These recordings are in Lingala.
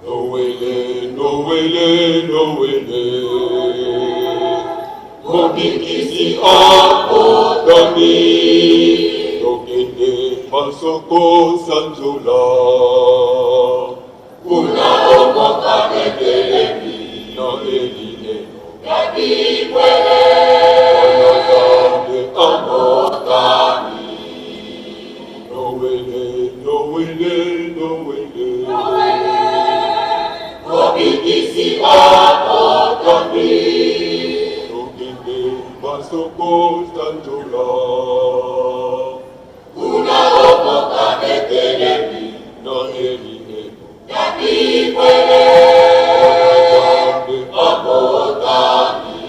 Nowele, Nowele, Nowele, Mobikisi abotami, tokende masoko sanzola. Kuna okoka etelemi na elinelo ya bibwele, Mwana Nzambe abotami. Nowele, Nowele, Nowele, Mobikisi abotami, tokende masoko sanzola. Kuna okoka etelemi na elinelo ya bibwele, Mwana Nzambe abotami.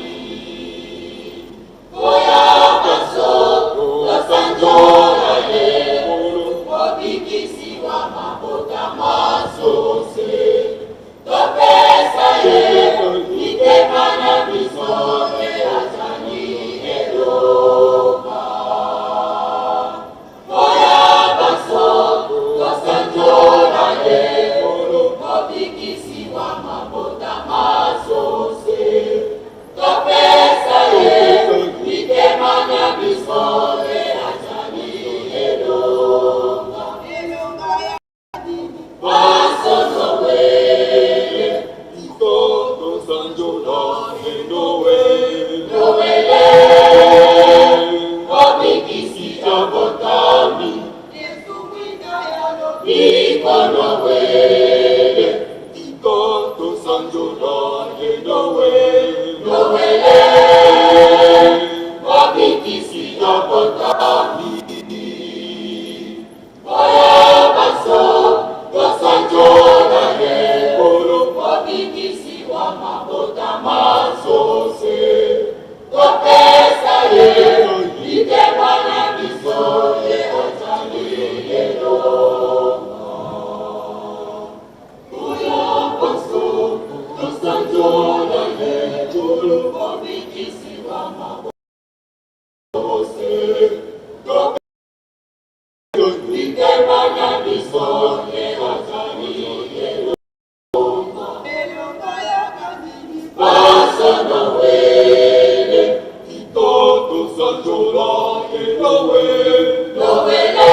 Boya banso tosanzola ye, Mobikisi wa mabota manso se. Topesa ye mitema na biso, ye azali elonga. Boya banso tosanzola ye, Mobikisi wa mabota manso se. Topesa ye mitema na biso, ye azali elonga. Banso Nowele, biso tosanzola ye Nowele. Nowele, Mobikisi abotami. Biko Nowele, Tika tosanzola ye Nowele. Nowele, Mobikisi abotami. Boya banso tosanzola ye Nkolo, Mobikisi wa mabota manso se. Topesa ye mitema na biso, ye azali elonga. Boya banso tosanzola ye Nkolo, Mobikisi wa mabota se. Mitema na biso, ye azali elonga. Banso Nowele, tika tosanzola ye Nowele. Nowele,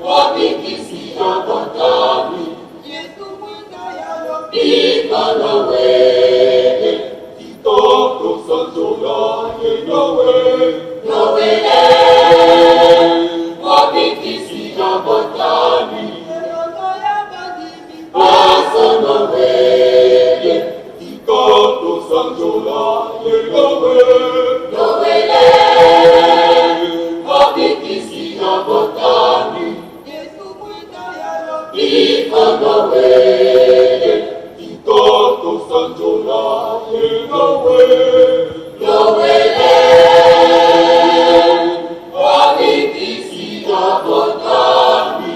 Mobikisi abotami. Biko Nowele, tika tosanzola ye Nowele. Nowele, Mobikisi abotami. Banso Nowele, tika tosanzola ye Nowele. Nowele, Mobikisi abotami. Biko Nowele, tika tosanzola ye Nowele. Nowele, Mobikisi abotami.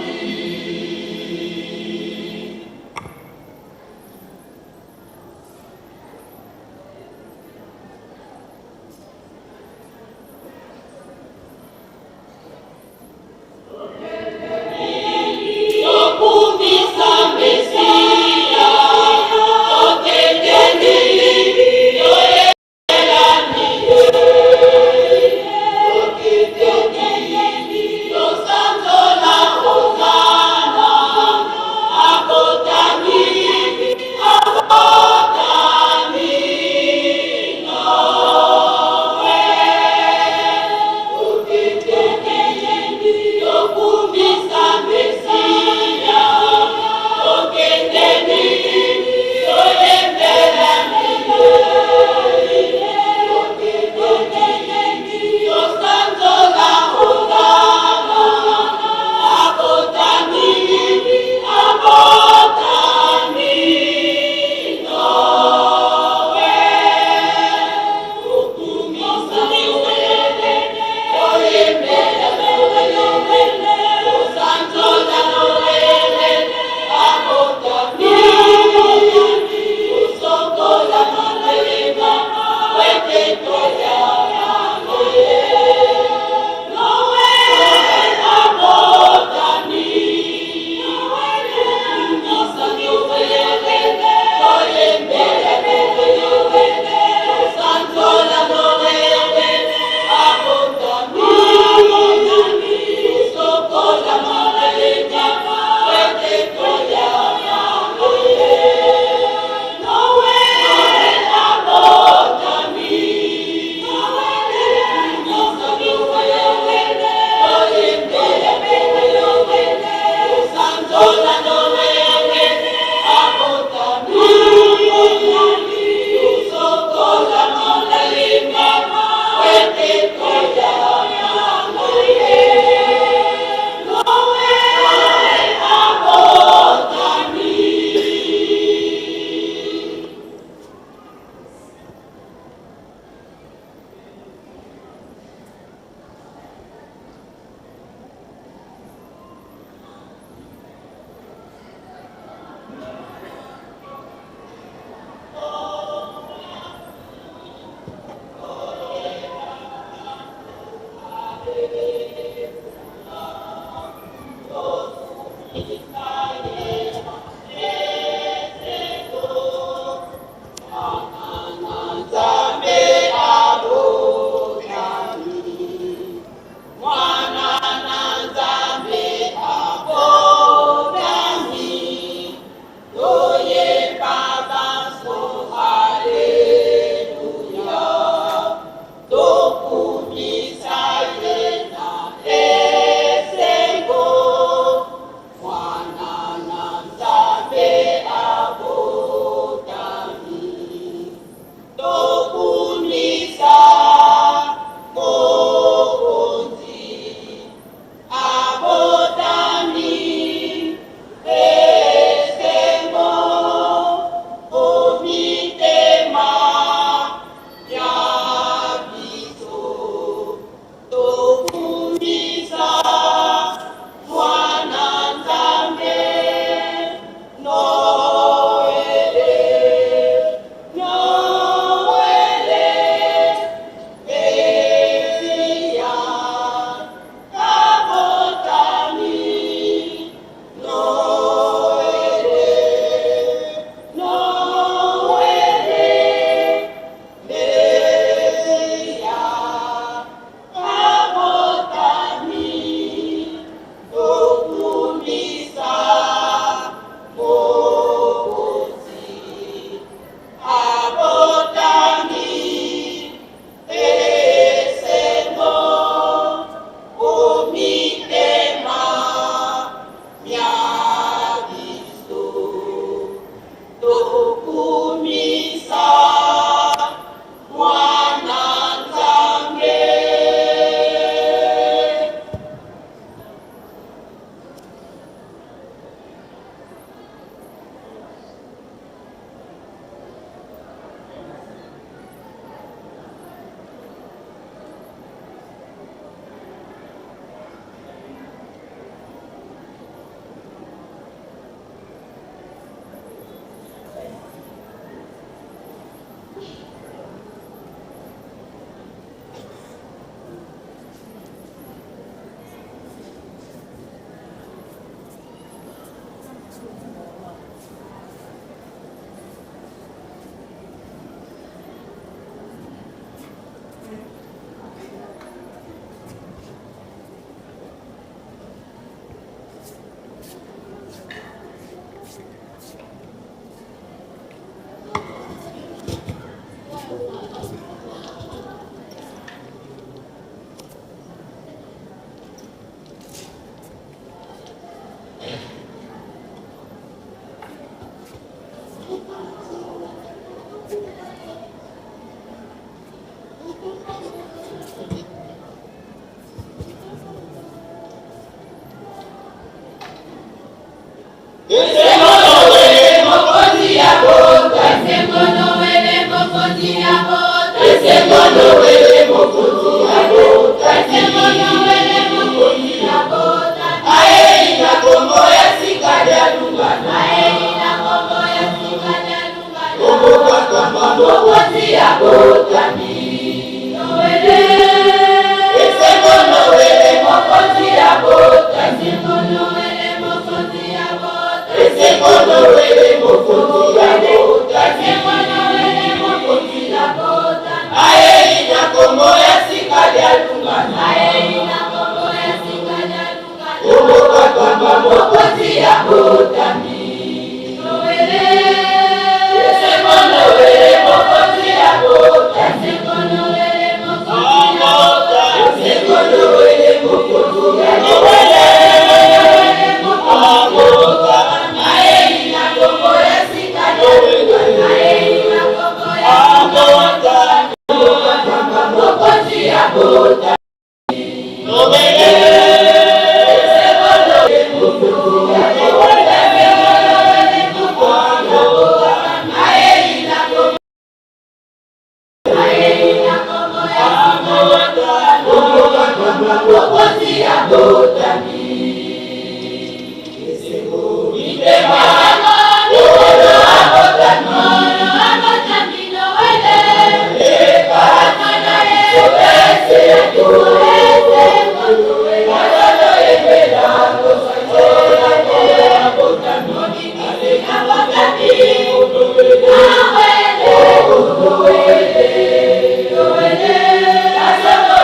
Tokumisa Mesia, tokende toyela. Mokonzi abotami. Noele, esengo Noele, Mokonzi abotami. Esengo Noele, Mokonzi abotami. Esengo Noele, Mokonzi abotami. Esengo Noele, Mokonzi abotami. Ayei na kombo ya sika lya lungana. Ayei na kombo ya sika lya lungana. Kombo katamba Mokonzi abotami. Noele, esengo Noele, Mokonzi abotami. Esengo Noele, Mokonzi abotami. Esengo Noele, Mokonzi abotami. Ayei na kombo ya sika lya lungana. Ayei na kombo ya sika lya lungana. Mokonzi abotami. Noele, esengo Noele, Mokonzi abotami. Ayei na kombo Ayei na kombo ya sika Mokonzi abotami. Mitema, Nkolo abotami. Nkolo abotami Noele. Esengo Noele. Yembela tosanzola Nkolo abotami. Abotami. Noele. Noele. Noele.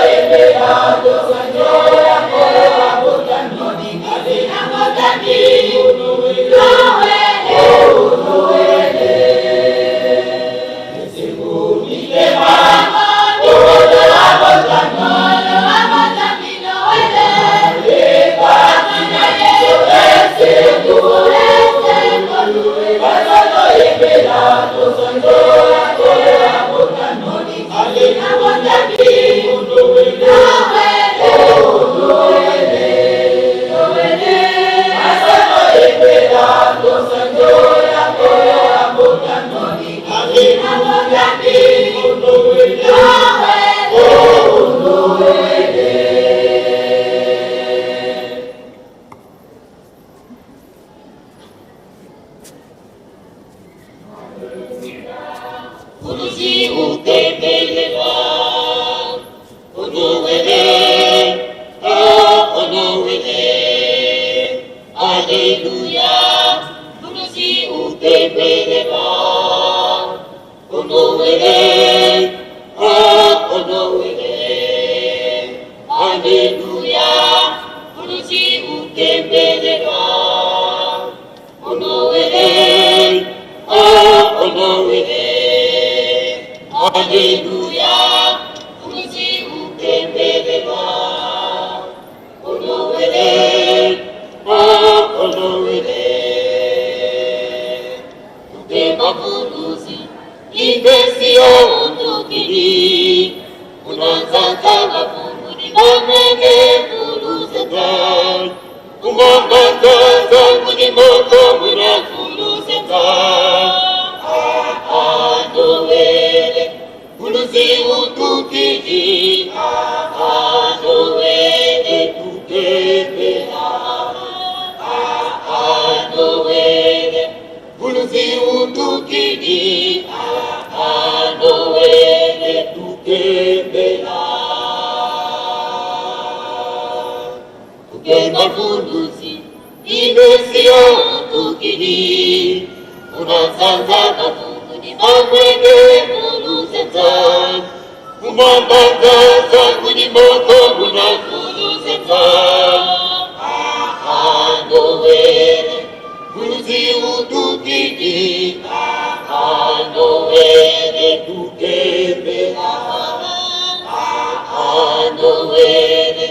Yembela tosanzola Nkolo abotami. Abotami. Noele. Noele. Mitema, Nkolo abotami. Nkolo abotami Noele. Esengo Noele. Yembela tosanzola Nkolo abotami. Abotami. Noele. Noele. Noele. Yembela tosanzola Nkolo abotami. Abotami. Noele. Noele. Uluzi ukembelelwa, Onoele, oh Onoele, Alleluia. Uluzi ukembelelwa, Onoele, oh Onoele, Alleluia. Uluzi ukembelelwa, Onoele, oh Onoele, Alleluia. Uluzi ukembelelwa, Onoele, oh Onoele. Tukemba vuluzi, Imesio utukili, Unanzanza mavunguni bamwene vuluzenza, Umambanzanza nguni moko muna vuluzenza. Ah, Noele, vuluzi utukili, Ah, Noele, tukembela. Ah, Noele, vuluzi utukili, Ah, Noele, tukembela. Tukemba vuluzi, Imesio utukili, Unanzanza mavunguni bamwene vuluzenza, Umambanzanza nguni moko muna vuluzenza. Ah, Noele, vuluzi utukili, Ah, Noele, tukembela. Ah, Noele,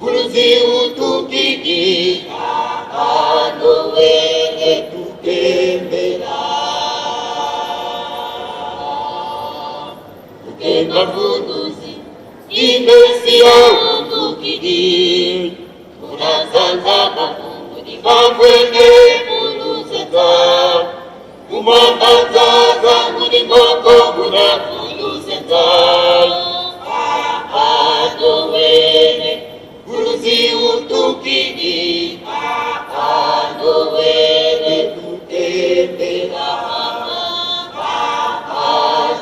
vuluzi utukili, Ah, Noele, tukembela. Tukemba vuluzi, Imesio utukili, Unanzanza mavunguni bamwene vuluzenza, Umambanzanza nguni moko muna vuluzenza. Ah, Noele, vuluzi utukili, Ah, Noele, tukembela. Ah,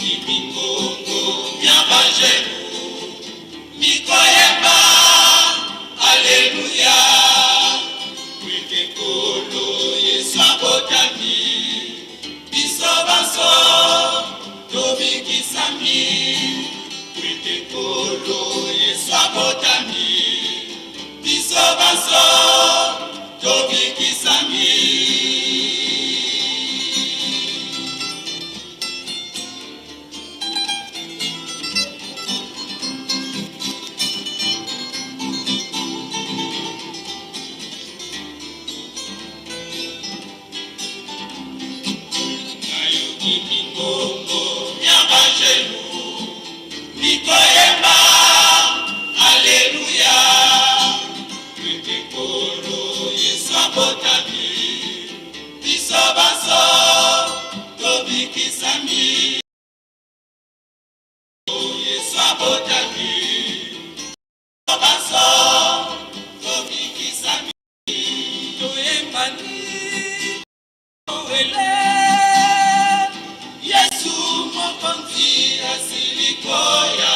Nayoki mingongo mya banjelu mikoyemba aleluya, kwete Nkolo Yesu abotami, biso banso tobikisami. Kwete Nkolo Yesu abotami, biso banso tobikisami. Nayoki mingongo mya banjelu mikoyemba aleluya, ete Nkolo Yesu abotami, biso banso tobikisami. Yesu abotami, banso tobikisami. Toyembani owele, Yesu Mokonzi asili koya,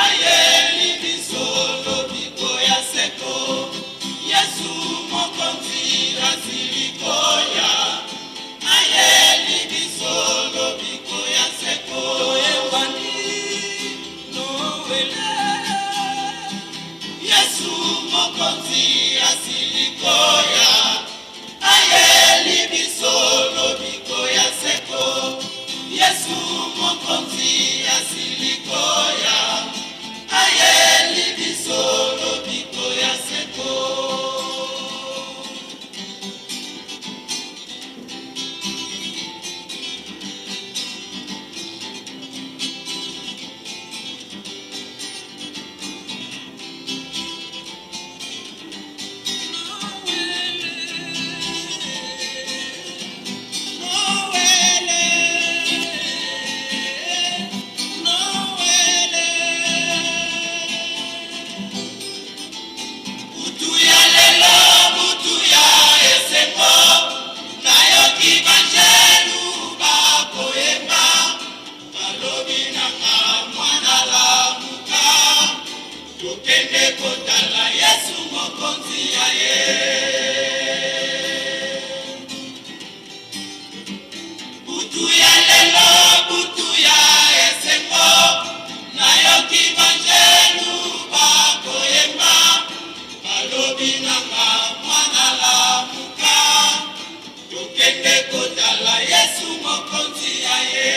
ayeli biso lobiko ya seko. Yesu Mokonzi asili koya, ayeli biso lobiko ya seko. Toyembani nowele, Yesu Mokonzi asili koya, ayeli biso lobiko ya seko. Yesu Mokonzi asili koya, ayeli biso lobiko ya seko. Butu ya lelo, butu ya esengo, nayoki banjelu bakoyemba, balobi nanga mwana lamuka, tokende kotala Yesu Mokonzi ya ye. Butu ya lelo, butu ya esengo, nayoki banjelu bakoyemba, balobi nanga mwana lamuka, tokende kotala Yesu Mokonzi ya ye.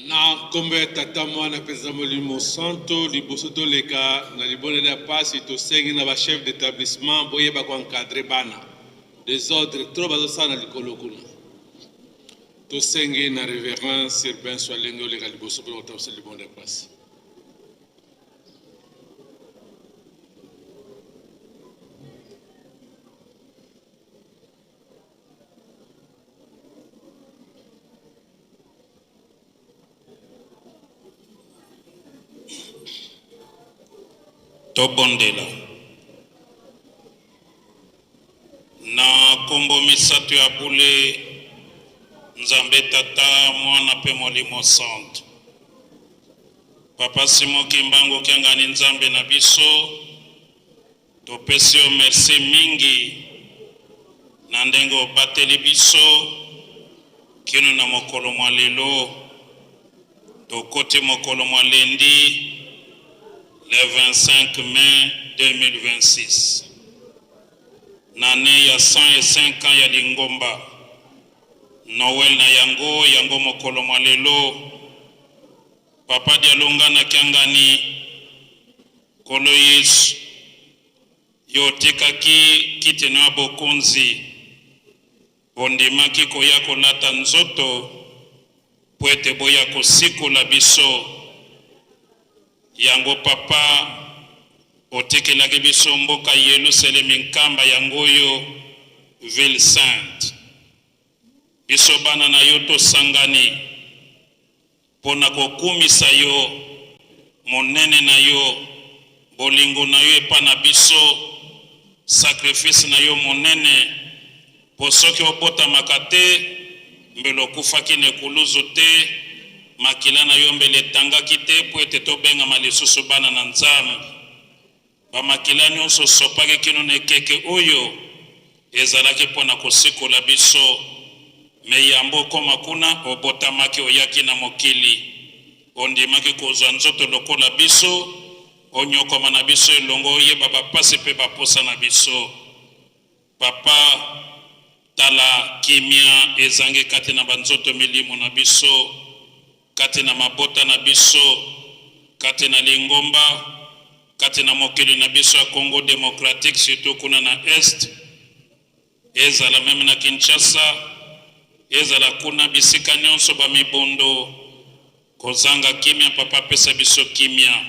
Na nkombo ya Tata, Mwana mpe Nzambe Molimo Santo, liboso toleka na libondeli ya pasi, tosengi na ba chef d'établissement boyeba ko encadrer bana. Desordre trop bazosala na likolo kuna. Tosengi na Reverend Sylvain Swalenge oleka liboso mpona kotambwisa libondeli ya pasi. Tobondela. Na nkombo misato ya bule, Nzambe Tata, Mwana mpe Molimo Santu. Papa Simon Kimbangu Kiangani, Nzambe na biso, Topesi yo merci mingi na ndenge obateli biso kino na mokolo mwa lelo. Tokoti mokolo mwa lundi le 25 mai 2026 na annee ya 105 ans ya lingomba. Noël na yango yango mokolo mwa lelo. Papa Dialungana Kiangani, Nkolo Yesu, yo otikaki kiti na yo ya bokonzi, ondimaki koya kolata nzoto mpo ete boya kosikola biso. Yango Papa, otikelaki biso mboka Yelusalemi nkamba yango oyo, ville sainte. Biso bana na yo tosangani Mpo na kokumisa yo, monene na yo, bolingo na yo epa na biso, sacrifice na yo monene, mpo soki obotamaka te, mbele okufaki na ekuluzu te, makila na yo mbele etangaki te mpo ete tobengama lisusu bana na Nzambe. Ba makila nionso osopaki kino na ekeke oyo ezalaki mpo na kosikola biso. Mais yambo okoma kuna, obotamaki, oyaki na mokili, ondimaki kozua nzoto lokola biso, onyokwama na biso elongo, oyeba ba pasi mpe ba posa na biso. Papa, tala kimia ezangi kati na ba nzoto milimo na biso, kati na mabota na biso, kati na lingomba, kati na mokili na biso ya Congo democratique, surtout kuna na Est, ezala meme na Kinshasa, ezala kuna bisika nionso ba mibondo, kozanga kimia. Papa, pesa biso kimia.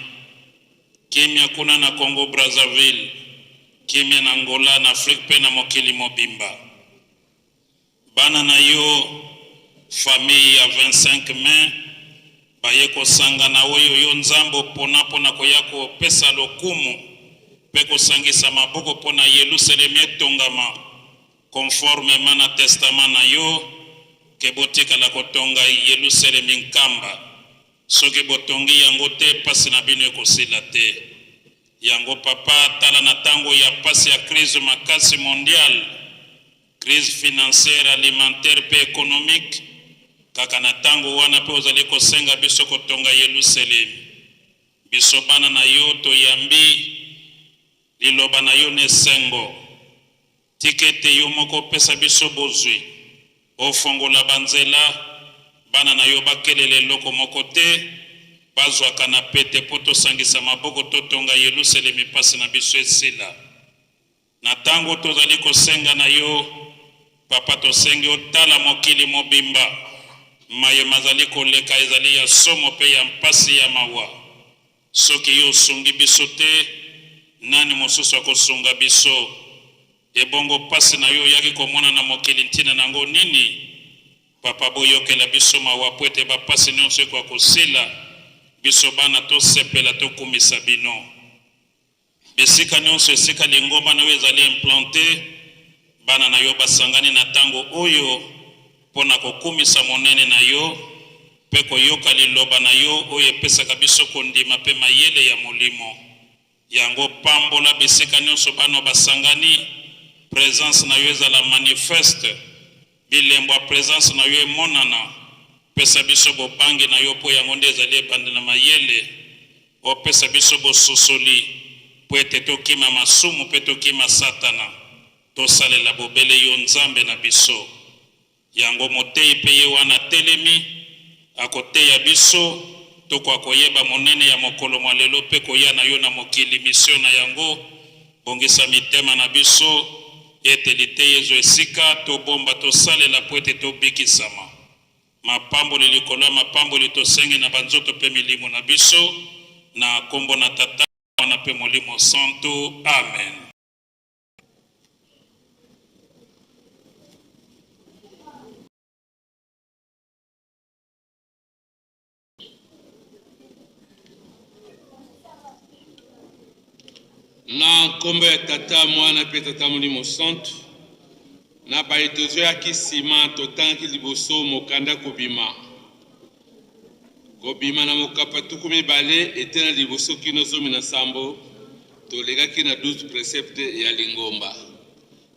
Kimia kuna na Congo Brazzaville, kimia na Angola, na Afrique mpe na mokili mobimba. Bana na yo, famille ya 25 mai, baye kosangana oyo yo Nzambe opona mpo na koya kopesa lokumu mpe kosangisa maboko mpo na Yelusalemi etongama conformement na testament na yo ke botikala kotonga Yelusalemi nkamba. Soki botongi yango te pasi na bino ekosila te. Yango papa tala na tango ya pasi ya crise makasi mondiale, crise financière, alimentaire pe economique, kaka na tango wana pe ozali kosenga biso kotonga Yeluselemi. Biso bana na yo toyambi liloba na yo n'esengo. Tika ete yo moko opesa biso bozwi, ofongola banzela, bana na yo bakelela eloko moko te, bazwaka na pete mpo tosangisa maboko totonga Yelusalemi mpasi na biso esila. Na tango tozali kosenga na yo, Papa, tosengi otala mokili mobimba, maye mazali koleka ezali ya somo mpe ya mpasi ya mawa. Soki yo osungi biso te, nani mosusu akosunga biso? Ebongo pasi na yo oyaki komona na mokili ntina na yango nini? Papa boyokela biso mawa po ete ba pasi nionso ekoka kosila, biso bana tosepela tokumisa bino. Bisika nionso esika lingomba na yo ezali implante, bana na yo basangani na tango oyo mpo na kokumisa monene na yo mpe koyoka liloba na yo oyo epesaka biso kondima mpe mayele ya molimo. Yango pambola bisika nionso bana basangani, presence na yo ezala manifeste, bilembo ya presence na yo emonana. Pesa biso bobangi na yo mpo yango nde ezali ebandeli na mayele. Opesa biso bososoli mpo ete tokima masumu mpe tokima Satana, tosalela bobele yo Nzambe na biso. Yango moteyi mpe ye wana atelemi, Akoteya biso, tokoka koyeba monene ya mokolo mwa lelo mpe koya na yo na mokili, misio na yango. Bongisa mitema na biso ete liteya ezwa esika, tobomba, tosalela mpo ete tobikisama. Mapamboli likolo ya mapamboli tosengi na banzoto mpe milimo na biso, na kombo na Tata, Mwana mpe Molimo Santu. Amen. Na nkombo ya Tata, Mwana mpe Tata Molimo Santu, na baye tozoyaki nsima totangaki liboso mokanda Kobima. Kobima na mokapa 20 ete na liboso kino 17, tolekaki na 12 precepte ya lingomba.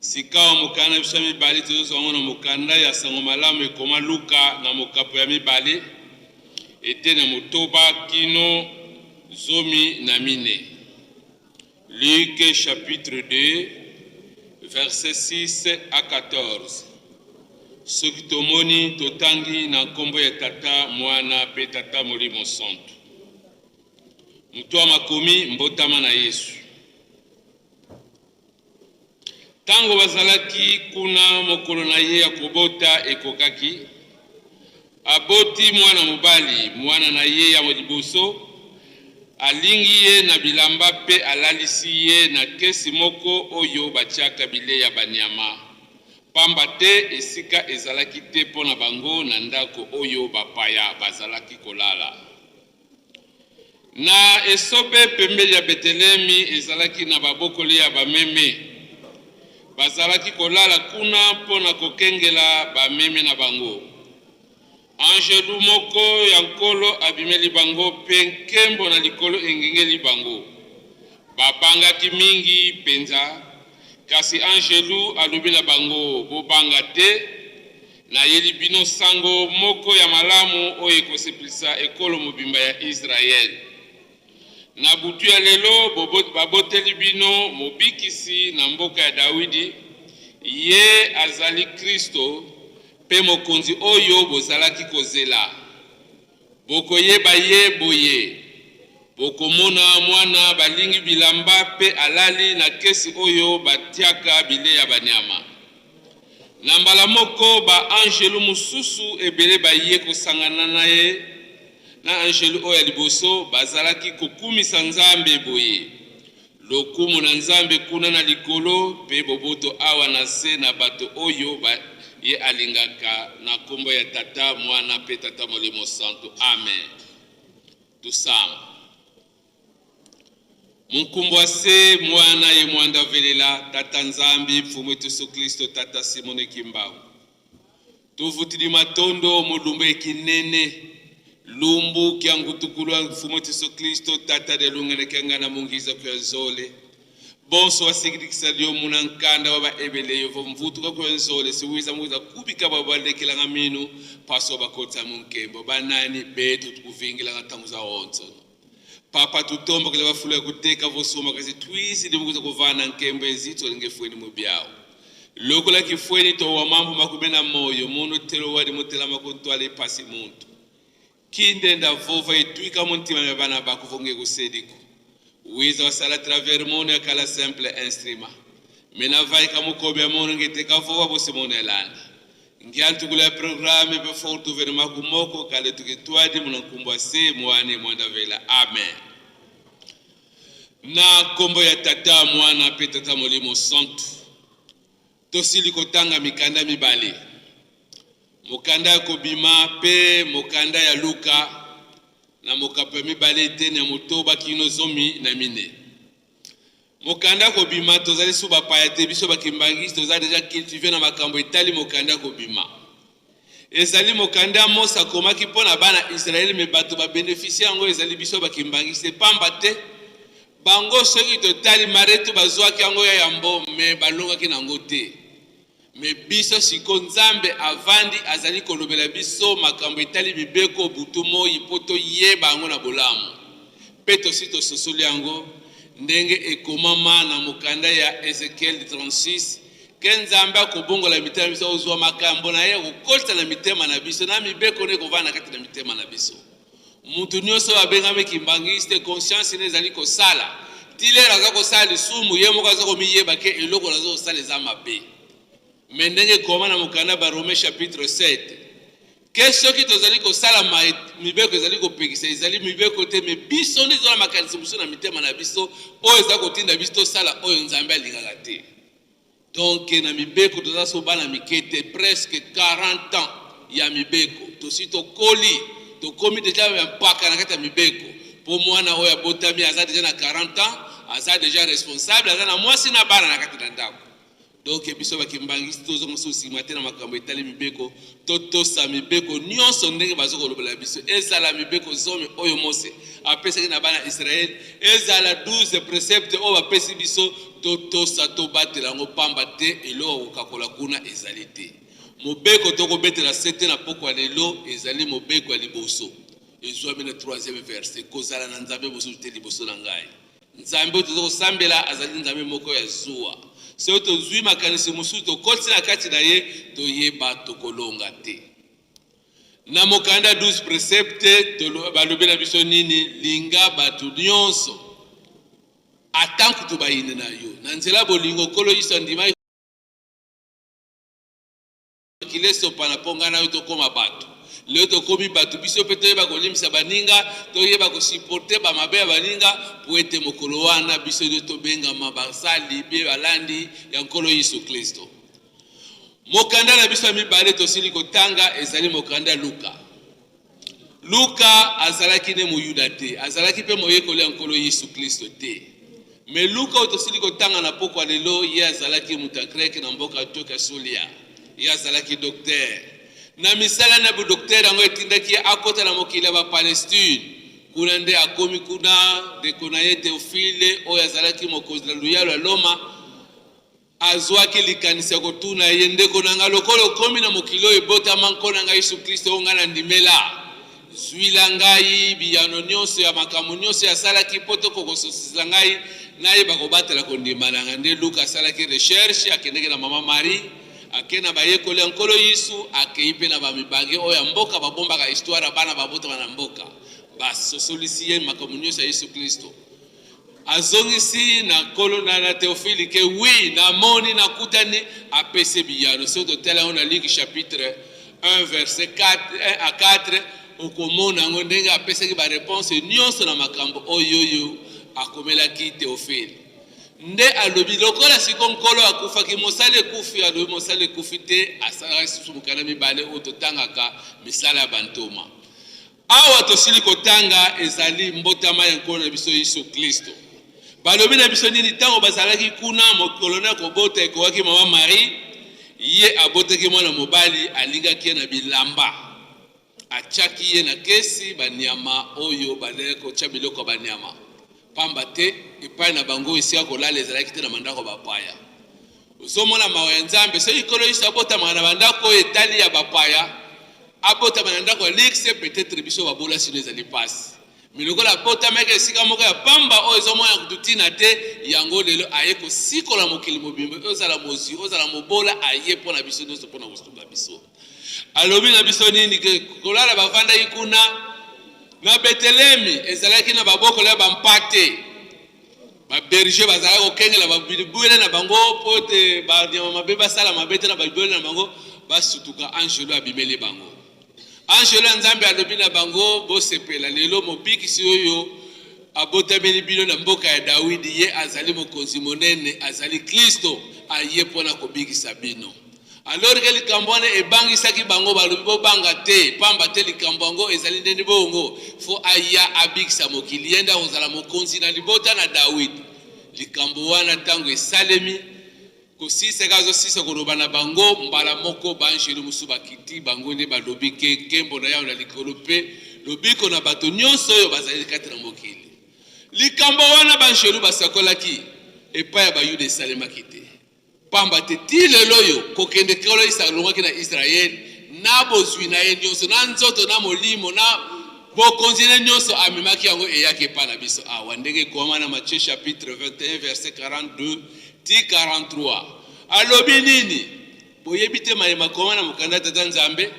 Sikawa mokanda na biso ya mibale tozozwa yango na mokanda ya Sango Malamu ekoma Luka na mokapo ya mibale ete na 6 kino 14. Luc chapitre 2 verset 6 à 14. Soki tomoni totangi na nkombo ya Tata, Mwana mpe Tata Molimo Santu. Moto wa makomi mbotama na Yesu. Ntango bazalaki kuna, mokolo na ye ya kobota ekokaki. Aboti mwana mobali, mwana na ye ya liboso. Alingi ye na bilamba mpe alalisi ye na kesi moko oyo batiaka bilei ya banyama, pamba te esika ezalaki te mpo na bango na ndako oyo bapaya bazalaki kolala. Na esobe pembeni ya Betelemi ezalaki na babokoli ya bameme. Bazalaki kolala kuna mpo na kokengela bameme na bango. Anjelu moko ya Nkolo abimeli bango mpe nkembo na likolo engengeli bango. Babangaki mingi mpenza, kasi anjelu alobi na bango, Bobanga te! Nayeli bino sango moko ya malamu oyo ekosepelisa ekolo mobimba ya Israel. Na butu ya lelo baboteli bino Mobikisi na mboka ya Dawidi, ye azali Kristo mpe Mokonzi oyo bozalaki kozela. Bokoyeba ye boye, bokomona mwana balingi bilamba mpe alali na kesi oyo batiaka bilei ya banyama. Na mbala moko ba-anjelu mosusu ebele baye kosangana na ye na anjelu oyo ya liboso, bazalaki kokumisa Nzambe boye, Lokumu na Nzambe kuna na likolo, mpe boboto awa na se na bato oyo ye alingaka. Na nkombo ya Tata, Mwana mpe Tata Molimo Santu. Amen. Tosamba. Munkumbwa se Mwana ye mwanda velela, Tata Nzambi, Mfumu wetu Yesu Klisto, Tata Simone Kimbangu. Tuvutidi matondo mulumbu ekinene lumbu kya ngutukulu wa Mfumu wetu Yesu Klisto, Tata dia lungene kya ngana mungiza kuya zole. Bonso wasikidikisa lyo muna nkanda wa baebele yovo mvutuka kuya nzole siwiza muwiza kubika ba balekelanga minu paso bakotsa munkembo banani betu tukuvingilanga tangu za onso. Papa tutombokele bafulu ya kuteka vosoma kasi twisi dimukuza kuvana nkembo ezitso lingefweni mubyawo. Lokola kifweni towa mambo makube na moyo munu telo wadi mutelama kuntwala ipasi muntu. Kinde ndavova etwika muntima mya bana bako vonge kusediko. Wiza wasala travers munu ya kala simple instrument. Mina vaika mukobe ya munu ngiteka vova bosi munu elanda. Ngiantukula ya programme pe fortu vene makumoko kale tukitwadi muna nkumbwa se mwani mwanda vela. Amen. Na kombo ya Tata, Mwana pe Tata Molimo Santu, tosili kotanga mikanda mibale, mokanda ya Kobima pe mokanda ya Luka, na mokapo ya mibale eteni ya 6 kino 14. Mokanda Kobima, tozali su bapaya te, biso ba Kimbanguiste toza deja cultive na makambo etali mokanda Kobima. Ezali mokanda Mose akomaki mpo na bana Israël, mais bato ba beneficier yango ezali biso ba Kimbanguiste, pamba te bango soki totali maretu bazwaki yango ya yambo mais balongaki na yango te. Mais biso siko Nzambe avandi azali kolobela biso makambo etali mibeko butu moyi mpo toyeba yango na bolamu mpe tosi tososoli yango ndenge ekomama na mokanda ya Ezekiel 36. Ke Nzambe akobongola mitema na biso, akozwa makambo na ye akokotisa na mitema na biso, na mibeko na ye ekovanda na kati na mitema na biso. Mutu nionso oyo abengami kimbanguiste conscience ne ezali kosala ti lero aza kosala lisumu ye moko aza komiyeba ke eloko naza kosala eza mabe. Mais ndenge ekoma na mokanda ba Romains chapitre 7 ke soki tozali kosala ma mibeko ezali kopekisa ezali mibeko te mais biso nde toza na makanisi mosusu na mitema na biso oyo eza kotinda biso tosala oyo Nzambe alingaka te. Donc na mibeko toza so bana mike te, presque 40 ans ya mibeko tosi tokoli, tokomi dejà ya mpaka na kati ya mibeko. Po mwana oyo abotami aza dejà na 40 ans, aza dejà responsable, aza na mwasi na bana na kati na ndako. Donc biso ba kimbanguiste tozonga so sima te na makambo etali mibeko, totosa mibeko nyonso ndenge bazo kolobela biso, ezala mibeko zomi oyo Mose apesaki na bana Israël, ezala 12 preceptes oyo bapesi biso, totosa, tobatela yango, pamba te eloko ya kokakola kuna ezali te. Mobeko tokobetela sete na pokwa lelo ezali mobeko ya liboso, ezwami na troisième verset, kozala na Nzambe mosusu te liboso na ngai. Nzambe oyo toza kosambela azali Nzambe moko ya zuwa. Soki tozwi makanisi mosusu tokotisi na kati na ye, toyeba tokolonga te. Na mokanda 12 precepte balobi na biso nini? Linga bato nyonso, ata nkutu bayini na yo. Na nzela bolingo, Nkolo Yesu andimaki Makila esopana mpo ngai na yo tokoma bato. Lelo tokomi bato, biso mpe toyeba kolimbisa baninga, toyeba ko supporter ba mabe ya baninga mpo ete mokolo wana biso nde tobengama basali mpe balandi ya Nkolo Yesu Klisto. Mokanda na biso ya mibale tosili kotanga ezali mokanda ya Luka. Luka azalaki nde Moyuda te, azalaki mpe moyekoli ya Nkolo Yesu Klisto te. Mais Luka oyo tosili kotanga na pokwa lelo, ye azalaki moto ya Greke na mboka Antiokia ya Sulia. Ye azalaki doktere. Na misala na bodoktere yango etindaki ye akota na mokili ya Bapalestine. Kuna nde akomi kuna, ndeko na ye Teofile, oyo azalaki mokonzi na luyalo ya Loma, Azwaki likanisi ya kotuna ye, Ndeko na ngai, lokola okomi na mokili oyo ebotama Nkolo na ngai Yesu Klisto, oyo ngai nandimela, zwila ngai biyano nyonso ya makambo nyonso ye asalaki, mpo tokoka kososisa ngai nayeba kobatela kondima na ngai. Nde Luka asalaki recherche, akendeki na mama Marie, akei na bayekoli ya Nkolo Yesu, akei mpe na bamibange oyo ya mboka babombaka histoire ya bana babotama na mboka, basosolisi ye makambo nyonso ya Yesu Klisto. Azongisi na nkolo na, na Theophile ke oui, namoni, nakutani, apesi biyano. Soki totala yango na Luc chapitre 1 verset 4, 1 à 4, okomona yango ndenge apesaki ba reponse nyonso na makambo oyo oyo akomelaki Theophile. Nde alobi lokola siko nkolo akufaki, mosala ekufi, alobi mosala ekufi te, asalaka lisusu mokanda mibale oyo totangaka misala ya bantoma. Awa tosili kotanga ezali mbotama ya Nkolo na biso Yesu Klisto. Balobi na biso nini ntango bazalaki kuna? Mokolo na kobota ekokaki mama Marie, ye abotaki mwana mobali, alingaki ye na bilamba, atiaki ye na kesi banyama oyo bazalaki kotya biloko ya banyama, pamba te epai na bango esika kolala ezalaki te na mandako ya bapaya. Ozomona mawa ya Nzambe soki Nkolo Yesu abotamaka na bandako oyo etali ya bapaya, abotama na ndako ya luxe, peut-etre biso babola sino ezali pasi. Mais lokola abotamaki esika moko ya pamba oyo ezomona kutu ntina te, yango lelo aye kosikola mokili mobimba, ozala mozwi, ozala mobola, aye mpo na biso nyonso mpo na kosunga biso. Alobi na biso nini? Ke kolala bavandaki kuna na Betelemi ezalaki na babokolo ya bampate. Ba berger bazalaki kokengela ba bibwele na bango mpo ete banyama mabe basala mabe te na bibwele na bango. Basutuka, angelo abimeli bango. Angelo ya Nzambe alobi na bango, bosepela lelo, mobikisi oyo abotameli bino na mboka ya Dawidi, ye azali mokonzi monene, azali Klisto, aye mpo na kobikisa bino. Alors ke likambo wana ebangisaki bango, balobi bobanga te, pamba te likambo yango ezali ndenge bongo, fo aya abikisa mokili, ye nde akozala mokonzi na libota na Dawidi. Likambo wana ntango esalemi, kosilisaka azosilisa koloba na bango, mbala moko baanjelu mosusu bakiti, bango nde balobi ke nkembo na Yawe na likolo mpe lobiko na bato nyonso oyo bazali kati na mokili. Likambo wana baanjelu basakolaki epai ya Bayuda esalemaki te. Pamba te tii lelo oyo, kokende Nkolo Yesu alongwaki na Israele na bozwi na ye nyonso, na nzoto, na molimo, na bokonzi na ye nyonso, amemaki yango eyaki epai na biso awa, ndenge ekomama na Matthieu chapitre 21 verset 42 tii 43. Alobi nini? Boyebi te maye makoma na mokanda ya Tata Nzambe,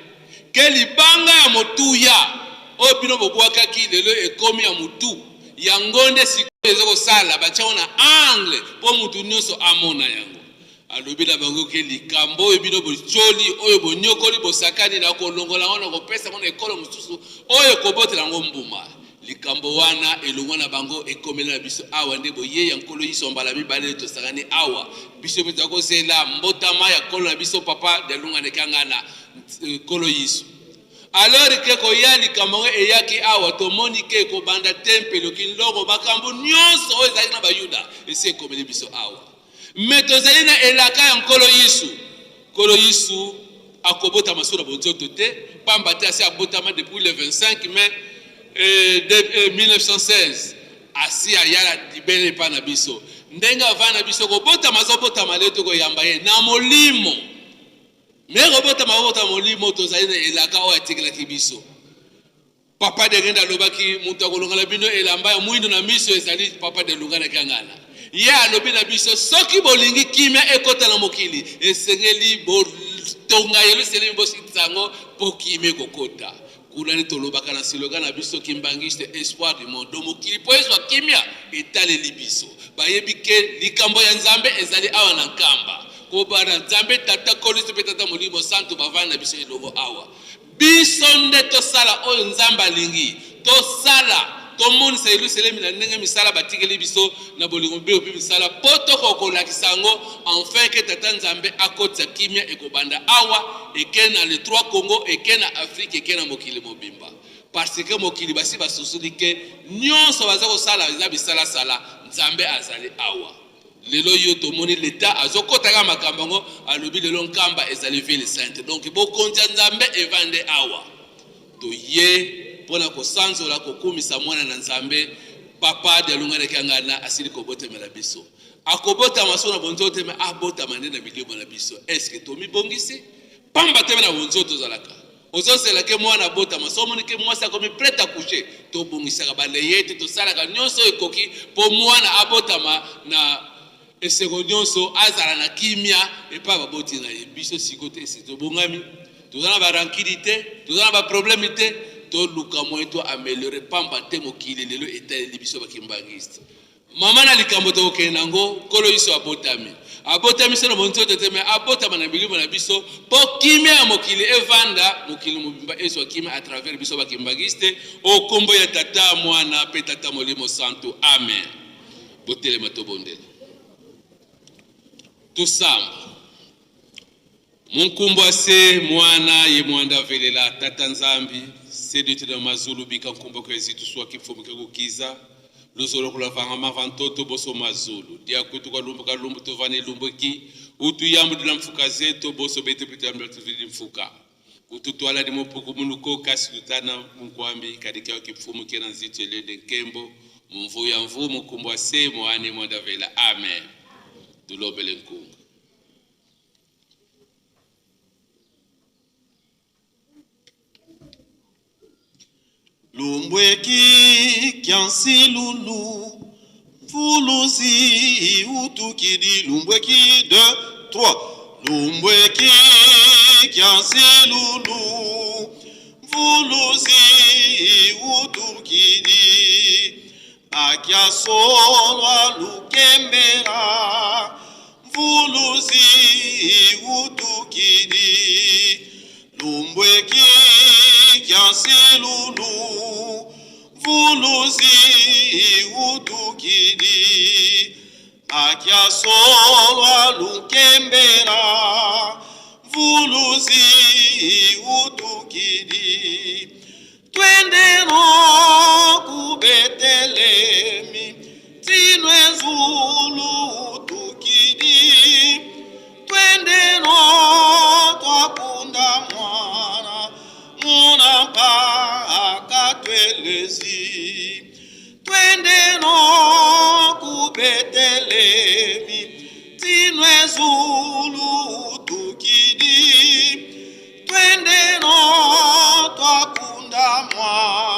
ke libanga ya motuya oyo bino bobwakaki lelo ekomi ya motu? Yango nde sikoyo eza kosala batia yango na angle mpo motu nyonso amona yango. Alobi na bango ke likambo oyo bino botyoli, oyo bonyokoli, bosakani, na kolongola yango, na kopesa yango na ekolo mosusu oyo ekobotela yango mbuma. Likambo wana elongwa na bango ekomela na biso awa nde boyei ya Nkolo Yesu ya mbala mibale nde tosangani awa. Biso mpe toza kozela mbotama ya Nkolo na biso Papa Dialungana Kiangana, Nkolo Yesu. Alors ke koya likambo yango eyaki awa, tomoni ke kobanda tempelo, kinlongo, makambo nyonso oyo ezalaki na Bayuda esi ekomeli biso awa. Mais tozali na elaka ya Nkolo Yesu. Nkolo Yesu akobotama so na bonzoto te, pamba te asi abotama depuis le 25 mai 1916. Asi aya libele epai na biso. Ndenge avanda na biso, kobotama azobotama lelo, tokoyamba ye na molimo. Me kobotama kobotama molimo, tozali na elaka oyo atikelaki biso. Papa Diangienda alobaki moto akolongola bino elamba ya mwindo na miso ezali Papa Dialungana Kiangana. Ye alobi na biso soki bolingi kimia ekota na mokili esengeli botonga Yelusalemi bosilisa yango mpo kimia ekokota. Kuna nde tolobaka na slogan na biso Kimbanguiste espoir du monde. Donc mokili mpo ezwa kimia etaleli biso. Bayebi ke likambo ya Nzambe ezali awa na Nkamba. Kobanda Nzambe Tata Nkolo mpe Tata Molimo Santu bavandi na biso elongo awa. Biso nde tosala oyo Nzambe alingi tosala, tomonisa Yelusalemi na ndenge misala batikeli biso na bolingo mpe mpe misala mpo tokoka kolakisa yango, enfin ke Tata Nzambe akotisa kimia ekobanda awa, eke na les trois Congo, eke na Afrique, eke na mokili mobimba. Parce que mokili basi basusuli ke nyonso baza kosala eza bisalasala, Nzambe azali awa. Lelo yo tomoni l'etat azokota kaka makambo yango, alobi lelo Nkamba ezali ville sainte, donc bokonzi ya Nzambe evande awa. Toye mpona kosanzola kokumisa mwana na Nzambe Papa Dialungana Kiangana asili kobotemela biso. Akobotama so na bonzoto te, me abotama nde na milimo na biso. Eske tomibongisi? Pamba te na bonzoto tozalaka ozozela ke mwana abotama, so omoni ke mwasi akomi prête à coucher, tobongisaka baleyete, tosalaka nyonso oyo ekoki mpo mwana abotama na esengo nyonso, azala na kimia epai baboti na ye. Biso sikoyo te esi tobongami, toza na barankini te, toza na baproblème te, toluka moyen to améliorer, pamba te mokili lelo etaleli biso bakimbangiste. Mama na likambo tokokende na yango, Nkolo Yesu abotami. Abotami se na bonzoto te, me abotama na milimo na biso mpo kimia ya mokili evanda, mokili mobimba ezwa kimia à travers biso bakimbangiste. O kombo ya Tata, Mwana mpe Tata Molimo Santu, amen. Botelema tobondela, tosamba. Munkumbwa se mwana ye mwanda velela tata Nzambi se ditu na mazulu bika nkumba ke zitu swa kifumu ke kukiza luzolo kula vanga mava ntoto boso mazulu dia kutu kalumbu kalumbu tuvani lumbu ki utu yambu dila mfuka zeto boso bete pita yambu tuvili mfuka kututwala di mupuku muluko kasi tutana munkwambi kadikia kifumu ke na nzitu elende nkembo mumvu ya mvu mukumbwa se mwani mwanda vela amen. Tulobele nkunga. Lumbweki kyansilulu mfuluzi utukidi lumbweki 2 3 lumbweki kyansilulu mfuluzi utukidi Akiasolwa lukembera mvuluzi utukidi lumbweki kiansilulu mvuluzi utukidi akiasolwa lukembera mvuluzi utukidi Twendeno ku Betelemi, tinwe zulu tukidi. Twendeno twakunda mwana, muna mpaka twelezi. Twendeno ku Betelemi, tinwe zulu tukidi. Twendeno twakunda mwana.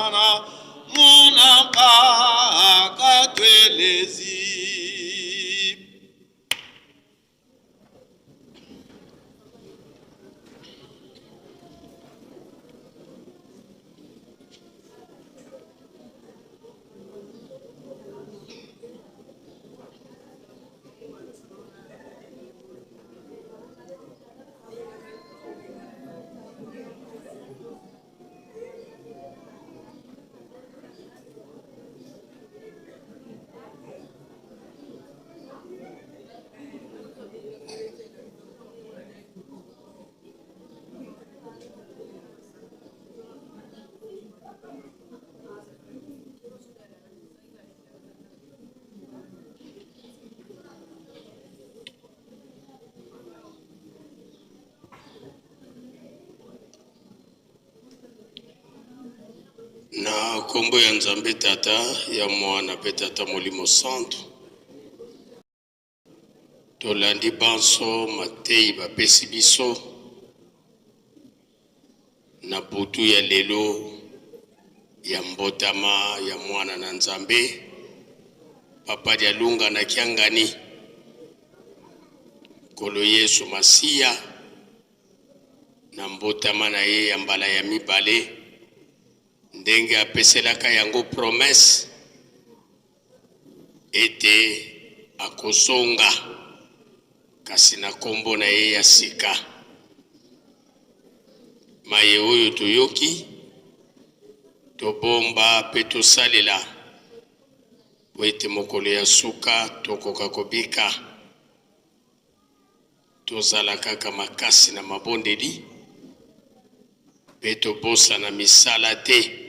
Na nkombo ya Nzambe Tata, ya Mwana mpe Tata Molimo Santu, tolandi banso mateyi bapesi biso na butu ya lelo ya mbotama ya Mwana na Nzambe, Papa Dialunga na Kiangani, Nkolo Yesu Masiya, na mbotama na ye ya mbala ya mibale, ndenge apeselaka yango promesse ete akozonga kasi na nkombo na ye ya sika. Maye oyo toyoki, tobomba mpe tosalela po ete mokolo ya suka tokoka kobika. Tozala kaka makasi na mabondeli mpe tobosana misala te.